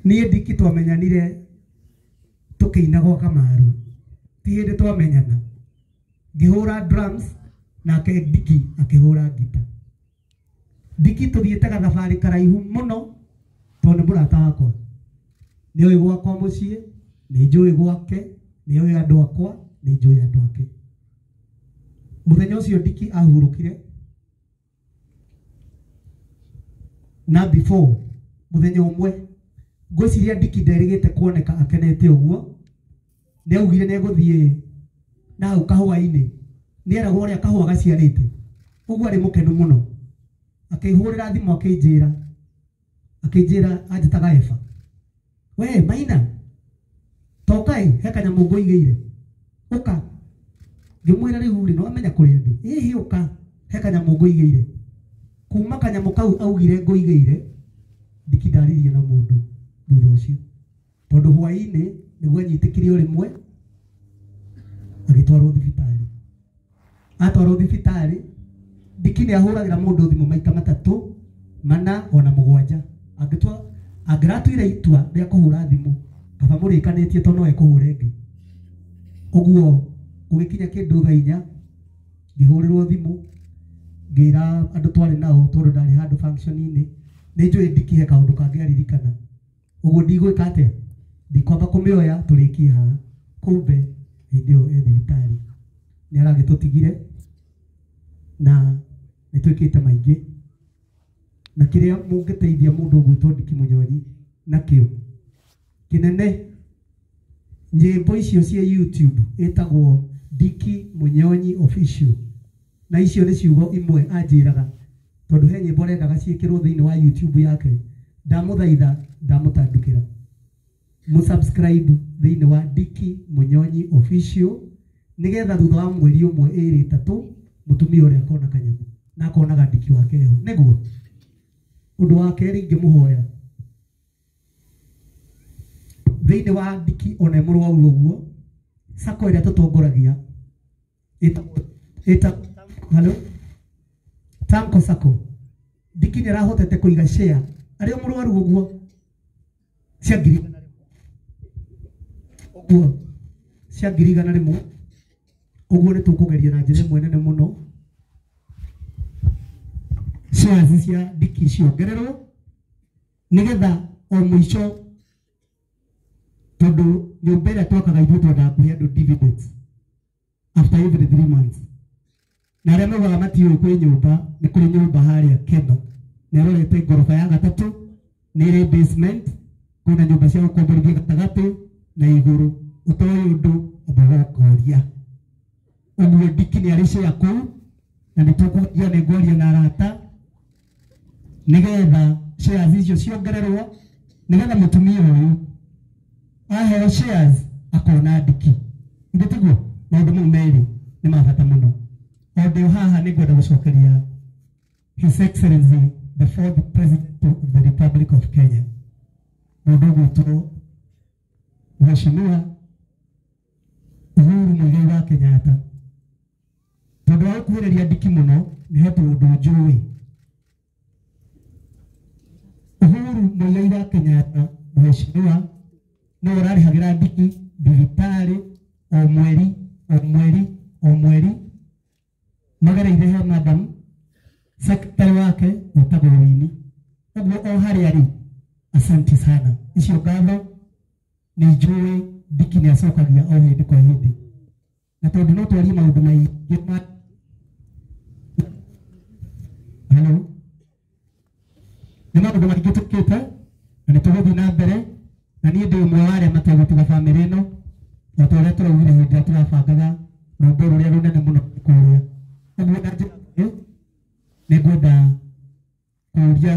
Niĩ Ndiki twamenyanire tũkĩina gwa Kamaru, ti hĩndĩ twamenyana. Ngĩhũra drums nake Ndiki akĩhũra ngita. Ndiki tũthiĩte gathabarĩ karaihu mũno tondũ nĩ mũrata wakwa. Nĩ oĩ gwakwa mũciĩ, nĩ njũĩ gwake, nĩ oĩ andũ akwa, nĩ njũĩ andũ ake. Mũthenya ũcio Ndiki ahurũkire na before mũthenya ũmwe ngwĩciria Ndiki nderĩgĩte kuoneka akenete ũguo. Nĩ augire nĩ egũthiĩ na hau kahũa-inĩ, nĩ eragwo ũrĩa kahũa gaciarĩte, ũguo arĩ mũkenu mũno. Akĩhũrĩra thimũ akĩnjĩra anjĩtaga Eva, we Maina tokai he kanyamũ ngũigĩire, ũka. Ngĩmwĩra rĩu rĩ, nĩwamenya kũrĩa ndĩ? Ĩhĩ, ũka he kanyamũ ngũigĩire. Kuma kanyamũ kau augire ngũigĩire, Ndiki ndaririe na mũndũ thutha ũcio, tondũ hwaĩ-inĩ nĩguo anyitĩkire o rĩmwe agĩtwarwo thibitarĩ. Atwarwo thibitarĩ, Ndiki nĩ ahũragĩra mũndũ thimũ maita 3, 4 ona 7. Angĩratuire itua rĩa kũhũra thimũ, kaba mũrĩkanĩtie tondũ no ekũhũra ĩngĩ. Ũguo gũgĩkinya kĩndũ thaa 4, ngĩhũrĩrwo thimũ, ngĩra andũ twarĩ nao tondũ ndarĩ handũ function-inĩ, nĩ njũĩ Ndiki he kaũndũ kangĩ aririkana. Ũguo ndigwĩka atĩa? Ndikwamba kũmĩoya tũrĩkie haha. Kumbe hĩndĩ ĩyo e thibitarĩ. Nĩ aragĩtũtigire na nĩ twĩkĩte maingĩ. Na kĩrĩa mũngĩteithia mũndũ ũgwĩtwo Ndiki Mũnyonyi nakĩo kĩnene, nyĩmbo icio cia YouTube ĩtagwo Ndiki Mũnyonyi Official, na icio nĩ ciugo imwe anjĩraga tondũ he nyĩmbo arendaga ciĩkĩrwo thĩinĩ wa YouTube yake. Ndamũthaitha, ndamũtandũkĩra mũsubscribe thĩinĩ wa Ndiki Mũnyonyi Official, nĩgetha thutha wa mweri 1, 2, 3 mũtumia ũrĩa akona kanyamũ na akonaga Ndiki wake ho. Nĩguo ũndũ wa kerĩ ingĩmũhoya thĩinĩ wa Ndiki ona mũrwaru ũguo, sacco ĩrĩa tũtongoragia ĩta hello Tamko Sacco, Ndiki nĩ arahotete kũiga share arĩ o mũrwaru ũguo cia ngiri igana rĩmwe ũguo, cia 100,000 ũguo. Nĩ tũkũgeria na njĩra ĩmwe nene mũno shares cia Ndiki ciongererwo nĩgetha o mũico, tondũ nyũmba ĩrĩa twakaga ithuĩ twendaga kũhe andũ dividends after every 3 months. Na arĩa maugaga matiũĩ kwĩ nyũmba, nĩ kũrĩ nyũmba harĩa Keno, nĩ arorete ngoroba ya 3, nĩ ĩrĩ basement, kwĩna nyũmba cia gũkomborithia gatagatĩ na igũrũ. Ũtoĩ ũndũ amba ũkoria. Ũguo Ndiki nĩ arĩ share kũu, na nĩ tũkũgeria, nĩ ngwaria na arata nĩgetha shares icio ciongererwo, nĩgetha mũtumia ũyũ aheo shares akona Ndiki. Ithe tiguo? Maũndũ mau merĩ nĩ ma bata mũno. O ndĩ o haha nĩ ngwenda gũcokeria His Excellency the fourth President of the Republic of Kenya, mũndũ ũgwĩtwo Mheshimiwa Uhuru Muigai wa Kenyatta, tondũ wa gũkuhĩrĩria Ndiki mũno nĩ he tũũndũ njũĩ. Uhuru Muigai wa Kenyatta Mheshimiwa nĩwe ũrarĩhagĩra Ndiki thibitarĩ o mweri o mweri o mweri, magereire he madam secretary wake wĩtagwo Winnie. Ũguo o harĩa arĩ, asante sana, icio ngatho nĩ njũĩ Ndiki nĩ acokagia o hĩndĩ kwa hĩndĩ. Na tondũ no twarie maũndũ maingĩ ma hello, nĩ maũndũ maingĩ tũkĩte na nĩ tũgũthiĩ na mbere, na niĩ ndĩ ũmwe wa arĩa mategũtiga bamĩrĩ ĩno, o ta ũrĩa tũraugire hĩndĩ ĩrĩa tũrabangaga rwĩmbo rũrĩa rũnene mũno kũrĩa. Ũguo na njĩra nguhĩ nĩ ngwenda kũũria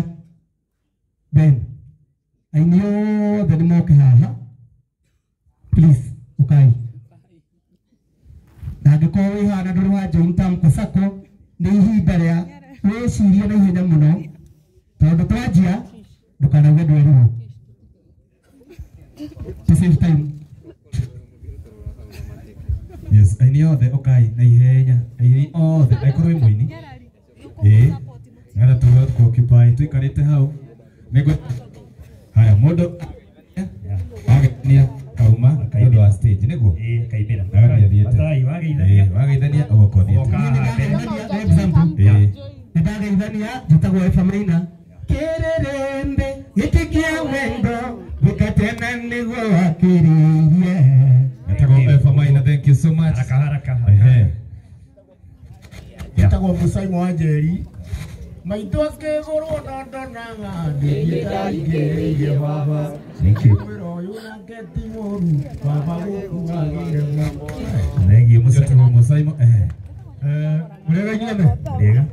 Ben, aini othe nĩ moke haha, please, ũkai. Na angĩkorwo wĩ haha na ndũrĩ wa join Tamko Sacco, nĩ ihinda rĩa wĩcirie na ihenya mũno, tondũ twanjia ndũkanauge ndwerirwo. To save time. Yes, aini othe ũkai na ihenya, aini othe angĩkorwo wĩ mũini ĩĩ, nĩgetha tũhote ku occupy tũikarĩte hau. Nĩngũ haya mũndũ stage nĩguo kaimĩra Agathiĩ athiĩte. Mathai wageithania Wageithania ũgoka ũthiĩte. Example. Nĩndageithania njĩtagwo Eva Maina kĩrĩrĩmbĩ gĩkĩ kĩa wendo gũkatena nĩguo wakĩrĩirie. Njĩtagwo Eva Maina, thank you so much. Haraka haraka. Njĩtagwo Musaimo wa Njeri. Maitũ akĩgũrwo na ndonaga ndĩngĩraingĩrĩirie baba. Thank you. Mwĩra ũyũ nake ti mũũru baba gũkuagĩre mũno. Thank you Njĩtagwo Musaimo. Mũrĩega inyuothe? Rĩega.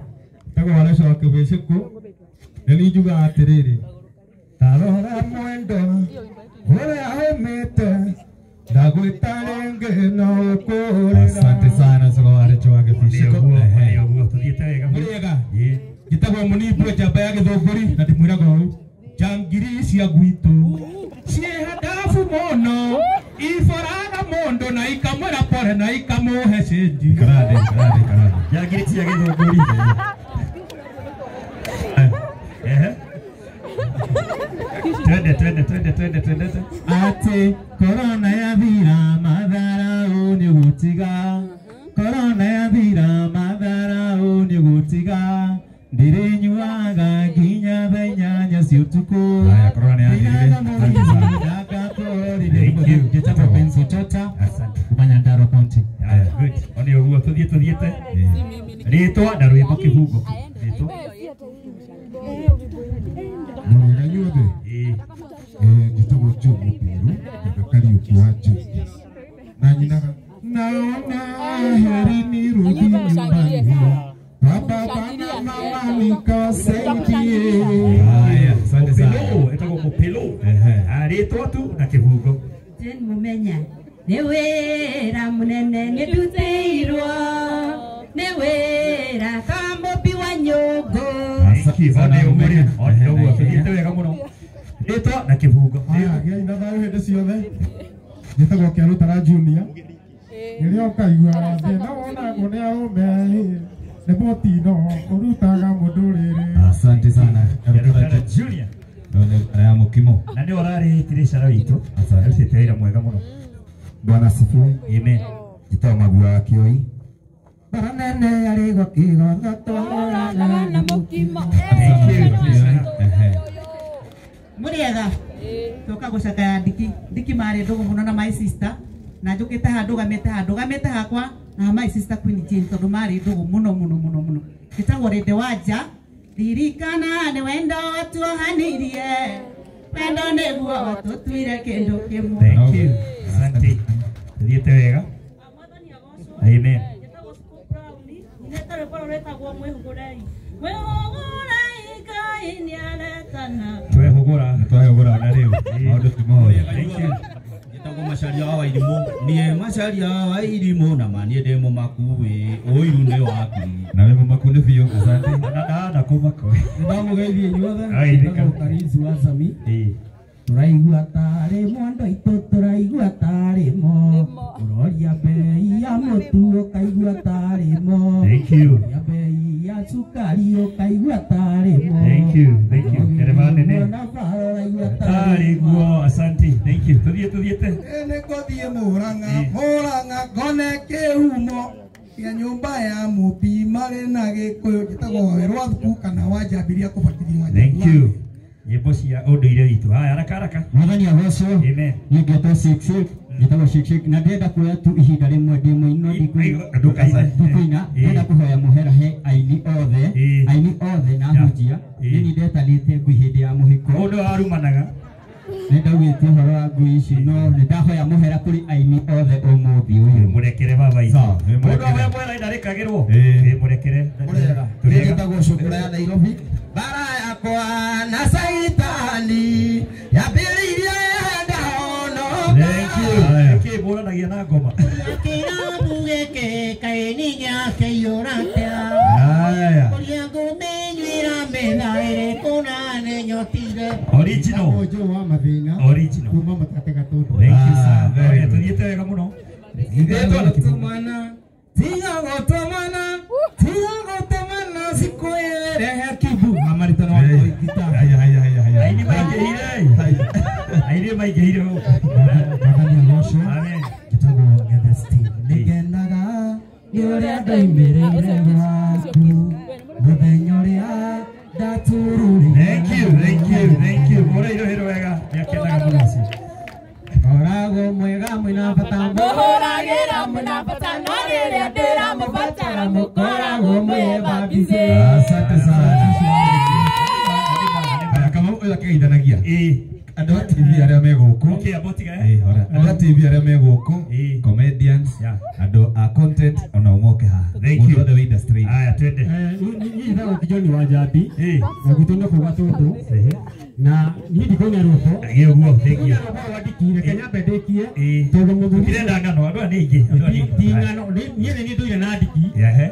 Njĩtagwo Wareco wa Kĩbĩcĩkũ. Nĩ niĩ njugaga atĩrĩrĩ, ta rora mwendo ũrĩa ũmĩte ndagwĩta rĩngĩ no ũkũrĩra. Asante sana soko Wareco wa Kĩbĩcĩkũ. Nĩũguo tũthiĩte wega. Mũrĩega. Njĩtagwo Mũnimbu njamba ya Gĩthũngũri na ndĩmwĩraga ũũ, njangiri cia gwitũ ciĩ handabu mũno iboraga mũndũ na ikamwĩra pore na ikamũhe cĩnji. Karande karande karande. Njangiri cia Gĩthũngũri. Twende twende twende twende twende. Atĩ korona yathira matharau nĩ gũtiga, korona yathira matharau nĩ gũtiga, ndĩrĩnyuaga nginya thaa inyanya cia ũtukũ. Haya, korona nĩ yathirire. Thank you. Njĩtagwo Benson Chota Asante. kuma Nyandarua County. Good. One ũguo tũthiĩ tũthiĩte. Rĩtwa na rwĩmbo kĩbungo. Rĩtwa. Mũrĩega inyuothe? Njĩtagwo Joe Mũmbiru kana Kariũki wa Njũkĩ. Na nyinaga naona heri nirudi nyumbani kwa baba na mama nikawasaidie. Haya, asante sana. Mũpĩlũ, ĩtagwo mũpĩlũ. Rĩtwa tu na kĩbungo. Jane Mumenya nĩ wĩra mũnene nĩ ndutĩirwo, nĩ wĩra kamũmbi wa nyũngũ. Thank you. One ũguo tũthiĩte wega mũno. Rĩtwa na kĩbungo. Haya, gĩai na thayũ hĩndĩ ciothe. Njĩtagwo Kĩarũtara Junior. Rĩrĩa ũkaigua thĩna wonagwo nĩ arũme nĩ mũtino ũrutaga mũndũrĩrĩ. Asante sana. Kĩarũtara Junior. Ya mũkimo. Na nĩ ũrarĩ tirĩcara witũ. Asante. Arutĩte wĩra mwega mũno. Bwana asifiwe. Amen. Njĩtagwo Maguo wa Kĩoi. Bara nene yarĩ gwa kĩgotho twaranaga na mũkimo. Thank you. Mũrĩega. Tũka gũcakaya Ndiki. Ndiki marĩ ndũgũ mũno na my sister na njũkĩte haha ndũgamĩte haha ndũgamĩte hakwa na my sister Queen Jane tondũ marĩ ndũgũ mũno mũno mũno mũno. Njĩtagwo Rĩndĩ Wanja. Ririkana nĩ wendo watuohanirie, wendo nĩguo watũtuire kĩndũ kĩmwe. Thank you. Asante. Tũthiĩte wega. Amen. Twehũgũra. Twehũgũra na rĩu. Maũndũ ti mothe. Thank you. Njĩtagwo Macharia wa Wairimũ. Niĩ Macharia wa Wairimũ na ma niĩ ndĩ mũmaku wĩ ũiru nĩ waku. Na wĩ mũmaku nĩ biũ. Asante. Na ndana kũmaka. Nĩndamũgeithia inyuothe. Aithika. Njĩtagwo Karizu wa Sami. Tũraigua tarĩ mwando itũ, tũraigua tarĩ mo. Ũroria bei ya mũtu ũkaigua tarĩ mo. Thank you. Ũroria bei ya cukari ũkaigua tarĩ mo. Thank you. Thank you. Ndereba nene. Mwana bara ũraigua Tarĩ guo. Asante. Thank you. Tũthiĩ tũthiĩte. Nĩ ngũthiĩ Mũrang'a, Mũrang'a ngone kĩhumo kĩa nyũmba ya mũmbi marĩ na Gĩkũyũ. Njĩtagwo Wawerũ wa Thuku kana wanjambiria kũbatithio. Thank you. Nyĩmbo cia ũndũire witũ. Haya, haraka haraka. Mwathani agocwo. Amen. Niĩ ngetwo Shake Shake, njĩtagwo Shake Shake na ndĩrenda kuoya tu ihinda rĩmwe ndĩ mũini no ndikũina, ndĩrenda kũhoya mũhera he aini othe, aini othe na ahunjia. Niĩ ndetanĩte ngui hĩndĩ ya mũhiko. Mũndũ arumanaga. Nĩ ndaugĩte ũhoro wa ngui ici no nĩ ndahoya mũhera kũrĩ aini othe ũmũthĩ ũyũ. Mũrekere baba itũ. Mũndũ ahoya mũhera ndarĩkagĩrwo. Mũrekere. Mũrĩega. Niĩ njĩtagwo Cũkũra ya Nairobi. Bara yakwa na Caitani yambĩrĩirie ndahonoka. Thank you. Nĩkĩ mũranagia na ngoma? Kĩrabu gĩkĩ kaĩ nĩ gĩakĩiyũra atĩa? Haya. Kũrĩa ngũmĩnyuĩra metha ĩrĩkũ na nĩnyotire. Original. Joe wa mathĩna. Original. Kuma Mũtate Gatũndũ. Thank you sir. Very good. Tũthiĩte wega mũno. Tiga gũtũmana, tiga gũtũmana, tiga gũtũmana cikwĩrehe kibu. Amaritano wa gita. Haya haya haya haya. Aini maingĩhire. Aini maingĩhire gũkũ. Mwathani agocwo. Amen. Nĩ ũrĩa ndoimĩrĩire gwaku mũthenya ũrĩa ndatururire. Thank you, thank you, thank you. Mũhũre irũhĩ wega, nĩakenaga mũno ũcio. Koragwo mwega mwĩna bata Mũhũragĩra mwĩna bata no rĩrĩa ndĩramũbatara mũkoragwo mwĩ babizĩ. Asante sana. Aya, Kamau ũyũ akĩgeithanagia. Andũ a TV arĩa me gũkũ. Okay, amba ũtige. Ora. Andũ a TV arĩa me gũkũ, comedians, andũ a content ona ũmoke haha. Thank Mũndũ you. wothe wĩ industry. Aya, twende. Niĩ njĩtagwo John wa Njambi na gwitũ nĩ kũu Gatũndũ na niĩ ndikũina rwĩmbo. Ĩ ũguo, thank you. Ndikũina rwĩmbo rwa ndiki, reke nyambe ndĩkie tondũ mũthuri Ndĩrenda ng'ano, andũ aya nĩ aingĩ, andũ aya nĩ aingĩ. Ti ng'ano, niĩ nĩ niĩ ndũire na ndiki Ehe.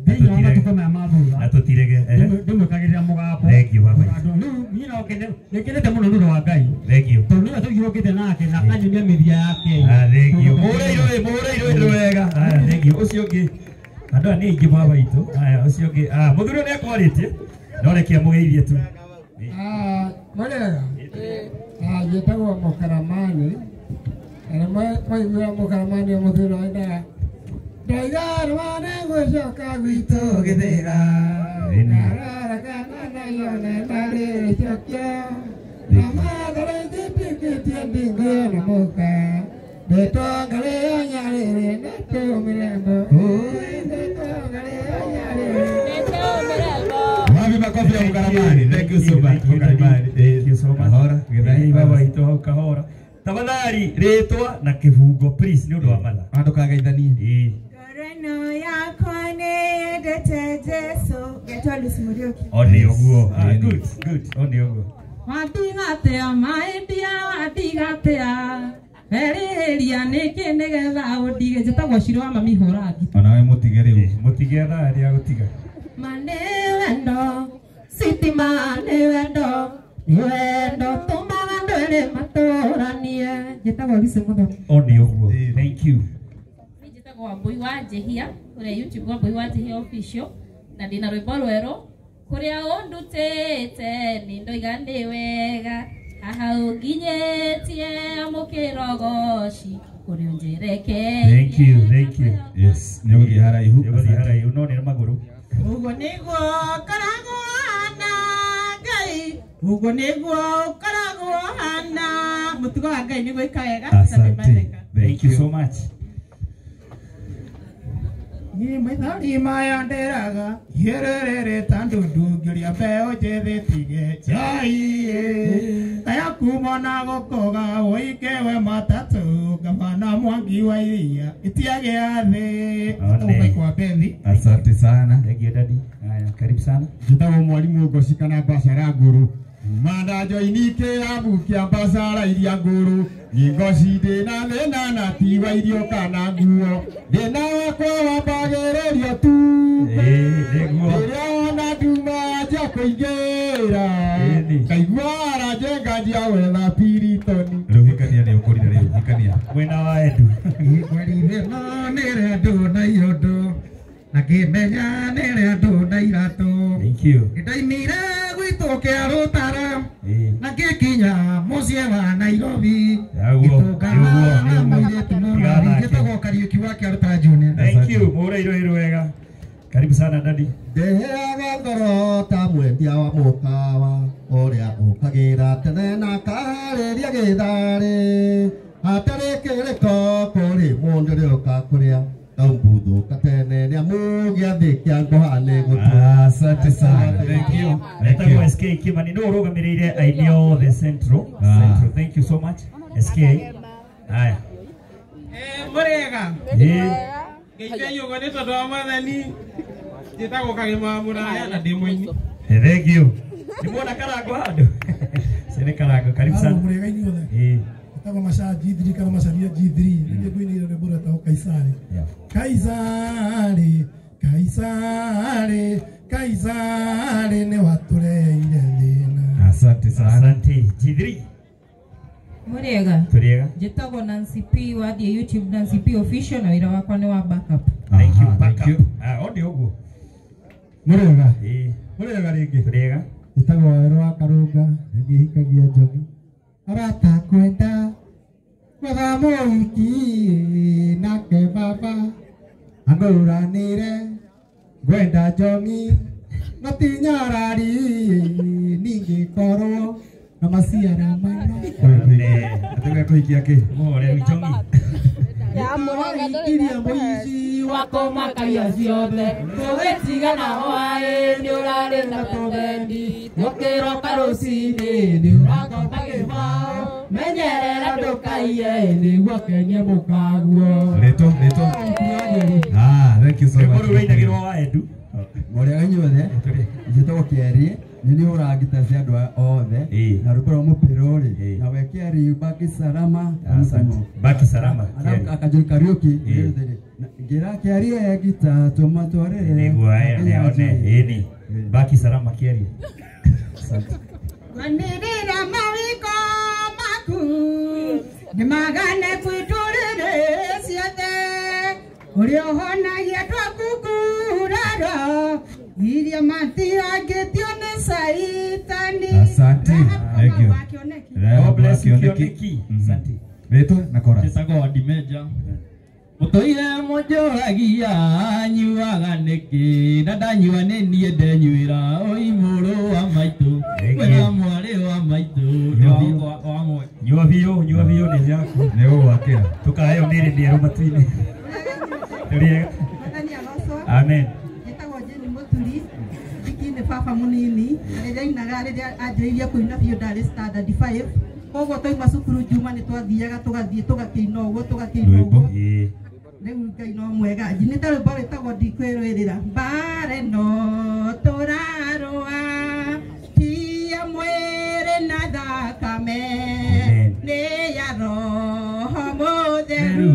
thĩinĩ wa matukũ maya ma thutha. Na tũtirege. Ehe. Ndĩmwĩkagĩrĩra mũgambo. Thank you, baba. Andũ rĩu niĩ no ngene, nĩngenete mũno nĩ ũndũ wa Ngai. Thank you. Tondũ nĩwe tũthiũrũkĩte nake na akanyonia mĩthia yake. Ah, thank you. Mũhũre irũhĩ, mũhũre irũhĩ wega. Aya, thank you. Ũcio ũngĩ. Andũ aya nĩ aingĩ baba witũ. Aya, ũcio ũngĩ. Ah, mũthuri ũyũ nĩekwarĩtie. No reke amũgeithie tu. Marega njĩtagwo mũkaramani na maiguaga mũkaramani o mũthuri oigaga ndoiga rwane gũcoka gwitũ gĩthĩra ngarara kana nayone ndarĩrĩcokia na mathare njĩtĩkĩtie ndingĩona mũka ndĩtongarĩo nyarĩrĩ ndĩtũmĩrembo ndĩtongarĩo nyarĩrĩ. Wapi makofi ya Mũkaramani? Thank you so much, Mũkaramani. Thank you so much. Kahora, Ĩĩ, baba witũ hau kahora. Tafadhali rĩtwa na kĩbungo please nĩ ũndũ wa mathaa. Andũ kageithanie. Ĩĩ. Ngoro yakwa nĩyendete Jesũ. Ngetwa Lucy Mũriũki. O nĩ ũguo. Ah, good, good. O nĩ ũguo. Watigatea maendia watigatea erĩhĩria nĩkĩ nĩgetha ũndige. Njĩtagwo Shiro wa mami hũra ngita. Onawe mũtige rĩu. Mũtige thaa rĩa gũtiga. Ma nĩ wendo sitima nĩ wendo nĩ wendo tũmaga andũ erĩ matũranie. Njĩtagwo Lucy Mũthoni. O nĩ ũguo. Thank you. Niĩ njĩtagwo Wambũi wa Njĩhia kũrĩa YouTube Wambũi wa Njĩhia official na ndĩna rwĩmbo rwerũ kũrĩa ũndutĩte nĩ ndoiga nĩ wega haha ũnginyĩtie amũkĩra ũgoci kũrĩa ũnjerekeire. Thank you, thank you. Yes, nĩ ũgũthiĩ haraihu. Nĩ ũgũthiĩ haraihu no nĩ na magũrũ. Ũguo nĩguo ũkoragwo hana Ngai, ũguo nĩguo ũkoragwo hana. Mũtugo wa Ngai nĩ gwĩka wega. Asante. Thank you so much. Niĩ maithori maya ndĩraga hiũrũrĩrĩ ta ndundu ngĩũria mbeũ njĩthĩ tige njai kaya kuma na gũkũga ũike we matatũ ngabana mwangi wa iria itiagĩa thĩ. One. Kwa Bethi. Asante sana. Thank you daddy. Haya, karibu sana. Njĩtagwo mwarimũ Ngoci kana Mbacara Ngũrũ. Kuma njoini kĩrabu kĩa Mbacara iria ngũrũ. Nĩ Ngoci ndĩna thĩna na ti wa irio kana nguo. Thĩna wakwa wambagĩrĩrio tu. Nĩguo. Rĩrĩa wona nduma njia kũingĩra. Ngaigua aranjenga njia wetha piritoni. Rĩu hikania nĩ ũkũrire rĩu, hikania. Mwena wa Edu. Ngwerire no nĩrĩ andũ na irondo na ngĩmenya nĩrĩ andũ na iratũ. Thank you. Nĩndaimire gwitũ kĩa Rũtara Ĩĩ. na ngĩkinya mũciĩ wa Nairobi. Yaguo, Ngĩtũngana nĩguo, na nĩguo. mũirĩtu mũno. Tigathake. Njĩtagwo Kariũki wa kĩa Rũtara Junior. Thank you. Mũhũre irũhĩ wega. Karibu sana daddy. Ndeheaga ngoro ta mwendia wa mũkawa ũrĩa ũkagĩra tene na akaharĩria gĩtharĩ hatarĩ kĩrĩko kũrĩ mũndũ ũrĩa ũka kũrĩa kaumbuthũka tene nĩamu gĩathĩ kĩa ngũha nĩ gũtũ. Asante sana. Thank you. Thank Etagwo you. SK Kimani nĩ ũrũgamĩrĩire aini othe Central. Ah. Central. Thank you so much. SK. Haya. Mũrĩega. Ĩĩ. Ngeithia ũguo nĩ tondũ wa mwathani. Njĩtagwo Kagema wa Mũraya na ndĩ mũini. Thank you. Nĩ muona karango handũ? Cio nĩ karango. Karibu sana. Mũrĩega inyuothe. Ĩĩ. Njĩtagwo Macha G3 kana Macharia G3. Nĩguo ngũinĩire rwĩmbo rwetagwo Kaisari. Yeah. Kaisari, Kaisari, Kaisari nĩ watũreheire thĩna. Asante sana. Asante. G3. Mũrĩega. Tũrĩega. Njĩtagwo Nancy P wathiĩ YouTube Nancy P official na wĩra wakwa nĩ wa backup. Thank you. Aha, Back thank up. you. Ah, o nĩ ũguo. Mũrĩega. Ĩĩ. Mũrĩega rĩngĩ. Tũrĩega. Njĩtagwo Werũ wa Karũnga, nĩ niĩ hikagia Njogi. Arata kwenda gwetha mũhiki nake baba Angũranĩre ngwenda njomi no ti nyarari ningĩkorwo na maciara mana. Atĩ kũhikia kĩ? Mũhoreri njongi. Iria mũici wa kũmakagia ciothe tũgĩtigana hwaĩ nĩ ũrarĩ na tũgendi gũkĩroka rũcinĩ nĩ ũrakomba kĩbao menyerera ndũkaiye nĩguo kenie mũkaguo. Rĩtwa rĩtwa. Ah, thank you so much. Rwĩmbo rũu rũinagĩrwo wa Edu. Mũrĩega inyuothe njĩtagwo Kĩarie nĩ niĩ ũrangita cia andũ othe na rwĩmbo rwa mũpĩro rĩ na we Kĩarie baki salama. Asante. Baki salama. Akajuri Kariuki ngĩra Kĩarie ngita tũmatwarĩre nĩguo aya ne one ĩni. Baki salama Kĩarie. Asante. Kwanĩrĩra mawĩko maku nĩmagane kwĩtũrĩrĩ ciothe ũrĩa ũhonagia twakũkũrara iria matirangĩtio nĩ caitani. Asante. Thank you. God bless you Kĩoneki. Asante. Rĩtwa na chorus. Njĩtagwo Wadi Meja. Mũtũire mũnjũragia nyuaga nĩkĩ na ndanyua nĩ niĩ ndenyuĩra oi mũrũ wa maitũ kwĩna mwarĩ wa maitũ Nyua biũ nyua biũ nĩ yaku. Nĩ ũgwakĩra. Tũkaheo mĩrĩ mĩerũ matu-inĩ. Tũrĩega. Amen. Njĩtagwo Jane Mũturi Ndiki nĩ baba mũnini na rĩrĩa ainaga rĩrĩa anjĩrĩirie kũina biũ ndarĩ standard 5 koguo twauma cukuru Juma nĩ twathiaga tũgathiĩ tũgakĩina ũguo tũgakĩina ũguo. Rĩu Ngai no mwega njinĩte rwĩmbo rwĩtagwo ndikwĩrũĩrĩra mbare no tũrarũa ti ya mwĩrĩ na thakame nĩ ya roho mũtheru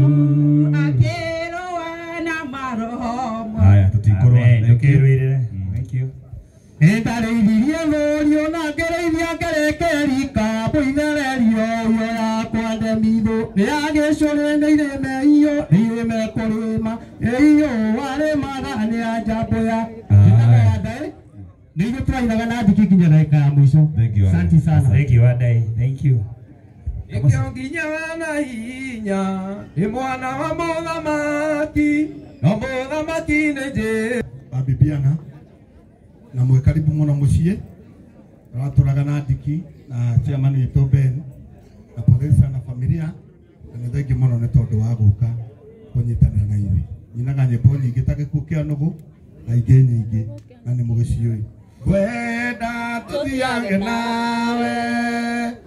akĩrũa na maroho. Haya tũtikũrũa. Ndũkĩrũĩrĩre. Thank you. Nĩndarĩithirie mũriũ na ngĩrĩithia ngerekerika mũithererio ũyũ yakwa ndemithũ nĩ yagĩcũrĩ nĩ irĩme iyũ nĩ irĩme kũrĩma ĩiyũ warĩmaga nĩ ya njambũya. Nĩ ithuĩ tũrainaga na ndiki nginya ndagĩka ya mũico. Asante sana. Thank you Adai. Thank you. Ĩkĩo nginya na hinya nĩ mwana wa mũthamaki no mũthamaki nĩ Jesũ. Abibiana na mwe karibu muno muciĩ aratũraga na ndiki na chairman witũ Ben na Palesa na familia na nĩ thengi mũno nĩ tondũ wa gũka kũnyitanĩra na ithuĩ. Nyinaga nyĩmbo nyingĩ ta gĩkuũ kĩa nũgũ na ingĩ nyingĩ na nĩ mũgĩciũĩ. Ngwenda tũthiage nawe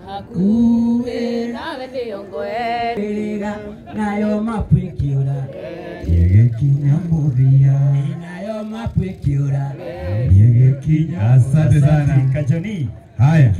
hakuhĩ nawe nĩyo ngwendĩrĩra nayo mapwĩkĩũra Gĩgĩkinya mũthia nayo mapwĩkĩũra gĩgĩkinya. Asante sana. Kajoni. Haya.